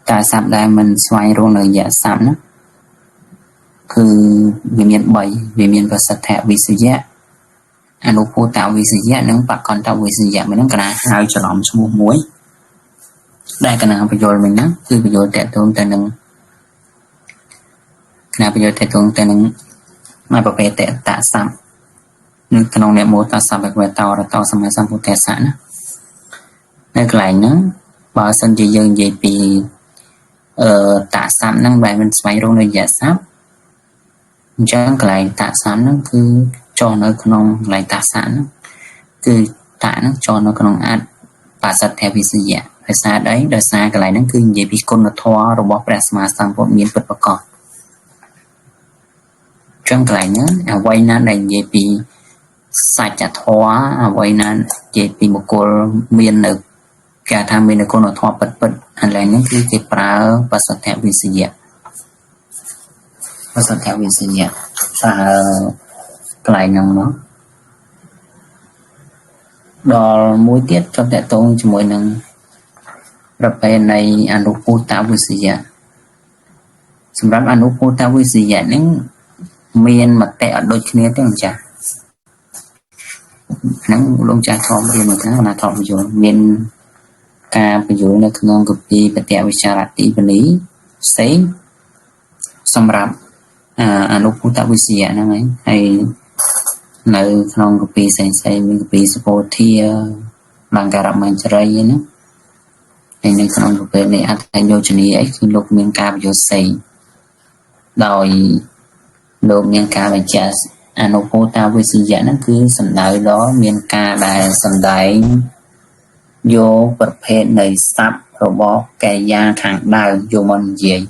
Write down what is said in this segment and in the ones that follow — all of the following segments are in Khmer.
តាស័ព្ទដែលមិនស្វែងរកនៅយៈស័ព្ទហ្នឹងគឺវាមាន3វាមានប្រសិទ្ធវិសយៈអនុភូតវិសយៈនិងបកន្តវិសយៈមួយហ្នឹងកណាហៅច្រឡំឈ្មោះមួយដែលកណាបញ្យលមិញហ្នឹងគឺបញ្យលតកតងទៅនឹងកណាបញ្យលតកតងទៅនឹងមួយប្រភេទតតស័ព្ទនៅក្នុងនមោតស្សៈភគវតោរតោសម្មាសម្ពុទ្ធស្សៈណានៅកន្លែងហ្នឹងបើសិនជាយើងនិយាយពីតស័ព្ទហ្នឹងបែរមិនស្វែងរកនៅយៈស័ព្ទអញ្ចឹងកន្លែងតស័ព្ទហ្នឹងគឺចុះនៅក្នុងកន្លែងតស័ព្ទហ្នឹងគឺតហ្នឹងចុះនៅក្នុងអត្តបសិទ្ធវិសយៈដោយសារអីដោយសារកន្លែងហ្នឹងគឺនិយាយពីគុណធម៌របស់ព្រះសម្មាសម្ពុទ្ធមានពិតប្រាកដចឹងកន្លែងហ្នឹងអ្វីណាដែលនិយាយពីសច្ចធម៌អ្វីណានិយាយពីបុគ្គលមាននៅគេថាមាននៅគុណធម៌ពិតពិតកន្លែងហ្នឹងគឺគេប្រើបសិទ្ធវិសយៈបសិទ្ធវិសយៈប្រើកន្លែងហ្នឹងមកដល់មួយទៀតចុះតកតងជាមួយនឹងប្រភេទនៃអនុពូតវិសយៈសម្រាប់អនុពូតវិសយៈហ្នឹងមានមតិអត់ដូចគ្នាទេម្ចាស់ហ្នឹងលោកចាស់ធំរៀនមកថាណាធំយល់មានការបញ្យល់នៅក្នុងគម្ពីរបតិវិចារទីបលីផ្សេងសម្រាប់អនុភូតវិសយៈហ្នឹងឯងហើយនៅក្នុងគម្ពីរផ្សេងៗមានគម្ពីរសុពោធាលង្ការមញ្ចរីហ្នឹងហើយនៅក្នុងប្រភេទនៃអត្ថយោជនីអីគឺលោកមានការបញ្យល់ផ្សេងដោយលោកមានការបញ្ជាក់អនុភូតាវិសយៈហ្នឹងគឺសំដៅដល់មានការដែលសំដែងយកប្រភេទនៃស័ព្ទរបស់កិរិយាខាងដើមយកមកនិយាយ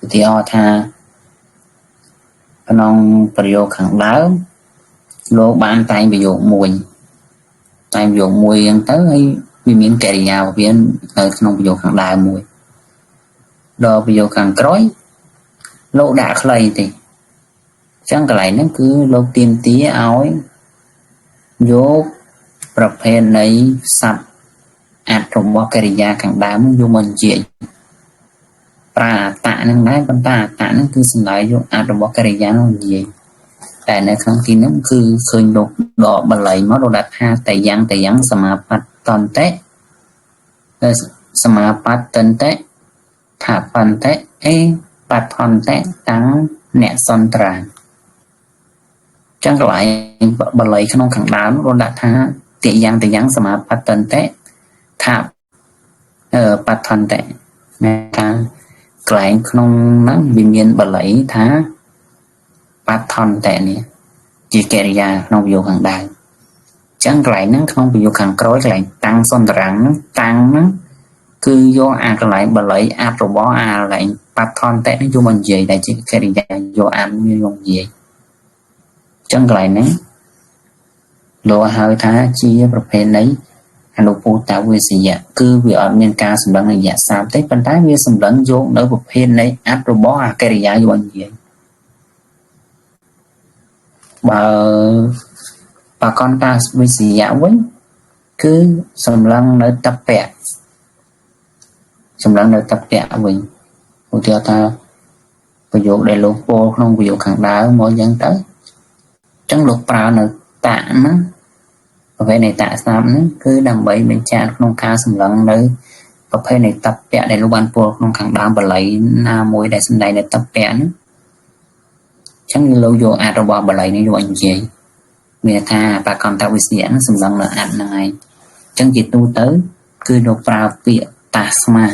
ឧទាហរណ៍ថាក្នុងប្រយោគខាងដើមលោកបានតែងប្រយោគមួយតែងប្រយោគមួយអញ្ចឹងទៅហើយវាមានកិរិយាវានៅក្នុងប្រយោគខាងដើមមួយដល់ប្រយោគខាងក្រោយលោកដាក់ខ្លីទេអញ្ចឹងកន្លែងហ្នឹងគឺលោកទាមទារឲ្យយកប្រភេទនៃស័ព្ទអត្ថរបស់កិរិយាខាងដើមយកមកនិយាយប្រើអត្តៈហ្នឹងដែរប៉ុន្តែអត្តៈហ្នឹងគឺសំដៅយកអត្ថរបស់កិរិយានោះនិយាយតែនៅក្នុងទីហ្នឹងគឺឃើញលោកដកបល័យមកលោកដាក់ថាតយ៉ាងតយ៉ាងសមាបត្តន្តិសមាបត្តន្តិថាបន្តិអេបដ្ឋន្តិតាំងអ្នកសន្ត្រាចឹងកន្លែងបល័យក្នុងខាងដើមលោកដាក់ថាតយ៉ាងតយ៉ាងសមាបត្តន្តិថាបដ្ឋន្តិមានថាកន្លែងក្នុងហ្នឹងវាមានបល័យថាបដ្ឋន្តិនេះជាកិរិយាក្នុងប្រយោគខាងដើមចឹងកន្លែងហ្នឹងក្នុងប្រយោគខាងក្រោយកន្លែងតាំងសន្តារាំងហ្នឹងតាំងហ្នឹងគឺយកអាកន្លែងបល័យអត្ថរបស់អាកន្លែងបដ្ឋន្តិនេះយកមកនិយាយដែលជាកិរិយាយកអានយកនិយាយចឹងកន្លែងហ្នឹងលោកហៅថាជាប្រភេទនៃអនុពូតវិសយៈគឺវាអត់មានការសម្លឹងរយៈសាមទេប៉ុន្តែវាសម្លឹងយកនៅប្រភេទនៃអត្ថរបស់អកិរិយាយកនិយាយបើបកន្តវិសយៈវិញគឺសម្លឹងនៅតពៈសម្លឹងនៅតពៈវិញឧទាហរណ៍ថាប្រយោគដែលលោកពោលក្នុងប្រយោគខាងដើមមកអញ្ចឹងទៅអញ្ចឹងលោកប្រើនៅតហ្នឹងប្រភេទនៃតស្នាមហ្នឹងគឺដើម្បីបញ្ជាក់ក្នុងការសម្លឹងនៅប្រភេទនៃតពៈដែលលោកបានពោលក្នុងខាងដើមបល័យណាមួយដែលសម្ដែងនៅតពៈហ្នឹងអញ្ចឹងលោកយកអត្ថរបស់បល័យនេះយកនិយាយមានថាបកន្តវិសយៈហ្នឹងសម្លឹងនៅអត្ថហ្នឹងឯងអញ្ចឹងជាទូទៅគឺលោកប្រើពាក្យតាស្មា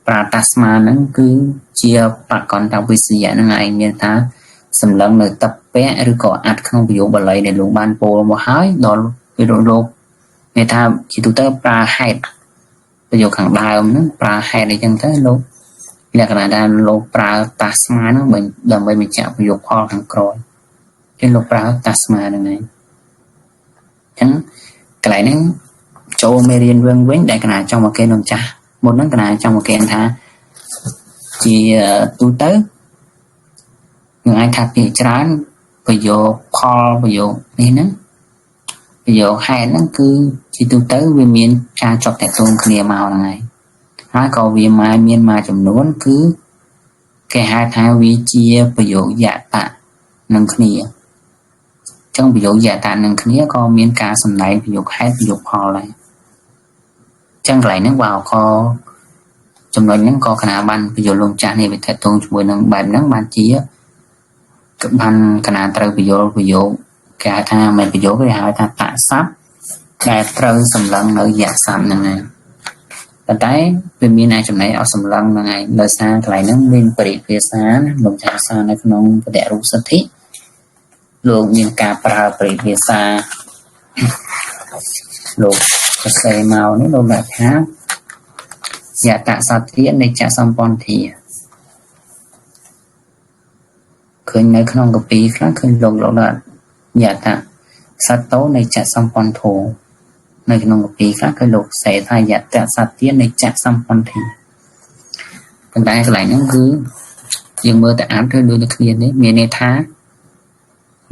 ប្រើតាស្មាហ្នឹងគឺជាបកន្តវិសយៈហ្នឹងឯងមានថាសម្លឹងនៅតពៈឬក៏អត្ថក្នុងប្រយោគបាលីដែលលោកបានពោលមកហើយដល់ពេលលោកមានថាជាទូទៅប្រើហេតុប្រយោគខាងដើមហ្នឹងប្រើហេតុអីចឹងទៅលោកលក្ខណៈថាលោកប្រើតាស្មាហ្នឹងដើម្បីបញ្ជាក់ប្រយោគផលខាងក្រោយចឹងលោកប្រើតាស្មាហ្នឹងឯងចឹងកន្លែងហ្នឹងចូលមេរៀនវិញវិញដែលកណាចង់មកគេនំចាស់មុនហ្នឹងកណាចង់មកគេថាជាទូទៅយើងអាចថាពាក្យច្រើនប្រយោគផលប្រយោគនេះហ្នឹងប្រយោគហេតុហ្នឹងគឺជាទូទៅវាមានការជាប់តាក់ទងគ្នាមកហ្នឹងហើយ ហើយក៏វាមកមានមួយចំនួនគឺគេហៅថាវាជាប្រយោគយតៈនឹងគ្នាចឹងប្រយោគយតៈនឹងគ្នាក៏មានការសម្ដែងប្រយោគហេតុប្រយោគផលដែរចឹងកន្លែងហ្នឹងបើក៏ចំណុចហ្នឹងក៏គណៈបានបញ្យល់លោកចាស់នេះវាទាក់ទងជាមួយនឹងបែបហ្នឹងបានជាបានគណៈត្រូវបញ្យល់ប្រយោគគេហៅថាមិនប្រយោគគេហៅថាតស័ព្ទដែលត្រូវសម្លឹងនៅយៈស័ព្ទហ្នឹងឯងប៉ុន្តែវាមានឯចំណែកអត់សម្លឹងហ្នឹងឯងដោយសារកន្លែងហ្នឹងមានបរិភាសាណាលោកចាស់សារនៅក្នុងបដិរូបសិទ្ធិលោកមានការប្រើបរិភាសាលោកសរសេរមកនេះលោកដាក់ថាយតសទ្ធានិច្ចសម្ពន្ធាឃើញនៅក្នុងកាពីខ្លះឃើញលោកដាក់យតសត្វតោនិច្ចសម្ពន្ធោនៅក្នុងកាពីខ្លះគឺលោកសេថាយតសទ្ធានិច្ចសម្ពន្ធាប៉ុន្តែកន្លែងហ្នឹងគឺយើងមើលតែអានគឺដូចតែគ្នានេះមានន័យថា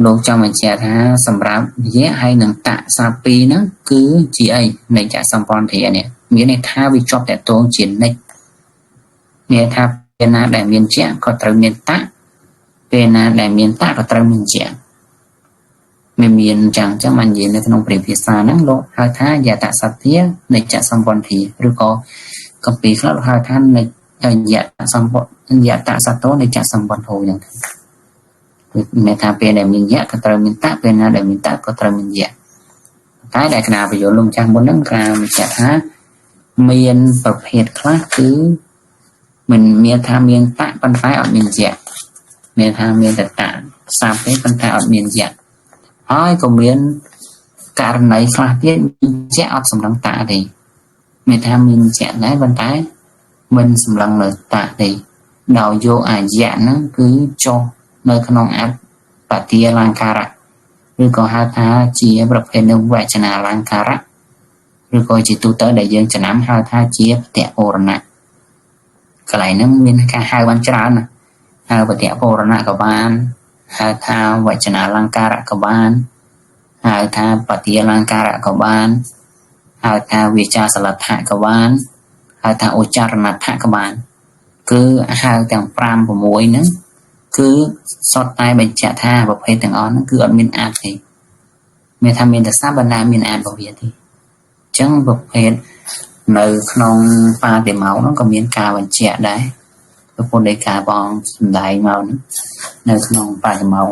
លោកចង់បញ្ជាក់ថាសម្រាប់យៈហើយនឹងតស័ព្ទពីរហ្នឹងគឺជាអីនិច្ចសម្ពន្ធានេះមានន័យថាវាជាប់តកតងជានិច្ចមានថាពេលណាដែលមានជាក៏ត្រូវមានតៈពេលណាដែលមានតៈក៏ត្រូវមានជាមានចឹងចឹងបាននិយាយនៅក្នុងព្រះភាសាហ្នឹងលោកហៅថាយតសទ្ធានិច្ចសម្ពន្ធាឬក៏កម្ពីខ្លះលោកហៅថានិច្ចយតសម្ពយតសតោនិច្ចសម្ពន្ធោចឹងគឺមានថាពេលដែលមានយៈក៏ត្រូវមានតៈពេលណាដែលមានតៈក៏ត្រូវមានយៈតែដែលគណៈបញ្យលលោកម្ចាស់មុនហ្នឹងក្រាមបញ្ជាក់ថាមានប្រភេទខ្លះគឺមិនមានថាមានតៈប៉ុន្តែអត់មានយៈមានថាមានតែតៈសាប់ទេប៉ុន្តែអត់មានយៈហើយក៏មានករណីខ្លះទៀតមានយៈអត់សម្លឹងតៈទេមានថាមានយៈដែរប៉ុន្តែមិនសម្លឹងលើតៈទេដោយយកអាយៈហ្នឹងគឺចុះនៅក្នុងអត្តបទាលង្ការៈឬក៏ហៅថាជាប្រភេទនៃវចនាលង្ការៈឬក៏ជាទូទៅដែលយើងចំណាំហៅថាជាបតិបរណៈកន្លែងហ្នឹងមានការហៅបានច្រើនណាហៅបតិបរណៈក៏បានហៅថាវចនាលង្ការៈក៏បានហៅថាបទាលង្ការៈក៏បានហៅថាវាចាសលដ្ឋៈក៏បានហៅថាឧច្ចារណដ្ឋៈក៏បានគឺហៅទាំង5 6ហ្នឹងគឺសុទ្ធតែបញ្ជាក់ថាប្រភេទទាំងអស់ហ្នឹងគឺអត់មានអាចទេមានថាមានតែស័ព្ទបណ្ណាមានអាចរបស់វាទេអញ្ចឹងប្រភេទនៅក្នុងបាតិមោហ្នឹងក៏មានការបញ្ជាក់ដែរប្រពន្ធនៃការបងសំដែងមកនៅក្នុងបាតិមោ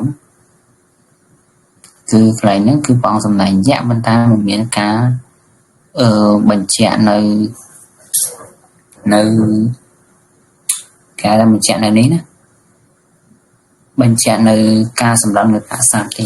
គឺកន្លែងហ្នឹងគឺបងសំដែងយៈប៉ុន្តែមិនមានការបញ្ជាក់នៅការបញ្ជាក់នៅនេះណាបញ្ជាក់នៅការសម្លឹងនៅតស័ព្ទទេ